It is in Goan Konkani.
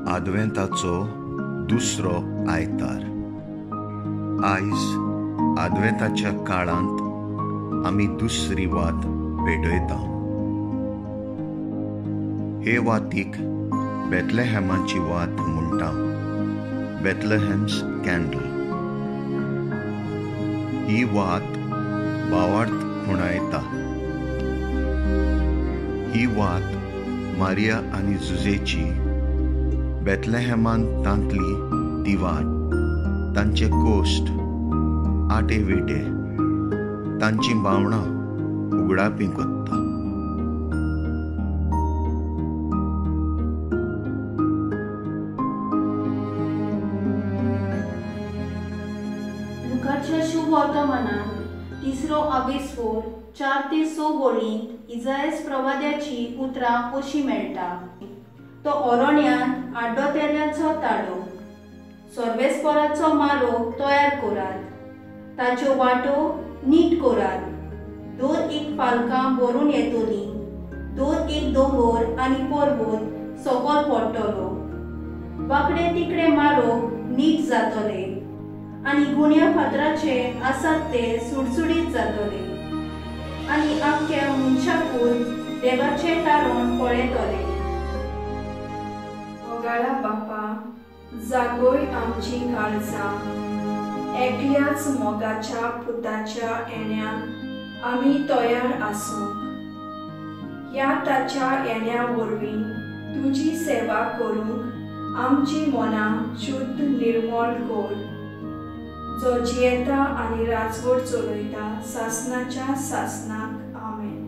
आदवेंताचो दुसरो आयतार. आयज आदवेंताच्या काळांत आमी दुसरी वात पेटयता. हे वातीक बेथलेहॅमाची वात म्हणटा, बेथलेहॅम्स कॅन्डल. ही वात भावार्थ खुणायता. ही वात मारिया आनी जुजेची बेथलेहॅमान तांतली ती वाट, तांचे कोश्ट, आटे विटे, तांची भावणां उगडापी कोत्ता. लुकाच्या शुभवर्तमानांत तिसरो आवेस्फोर 4 ते 6 वळींत इजायस प्रवाद्याची उतरां अशी मेळटा. तो ओरण्यांत आड्डोतेल्याचो ताडो, सर्वेस्पराचो मारो तयार करात, ताच्यो वाटो नीट करात. दर एक फालकां भरून येतली, दर एक दोंगर आनी पर्वत सकल पडटलो. वांकडे तिकडे मारो नीट जातले आनी गुण्या फातराचे आसात ते सुडसुडीत जातले आनी आख्ख्या मनशाकूच देवाचे तारण पळयतले. मोगाळा बापा, जागोय आमची काळजां, एकल्याच मोगाच्या पुताच्या येण्याक आमी तयार आसूंक. ह्या ताच्या येण्या वरवीं तुजी सेवा करूंक आमची मनां शुद्ध निर्मळ कर, जो जियेता आनी राजवट चलयता सासनाच्या सासनाक. आमेन.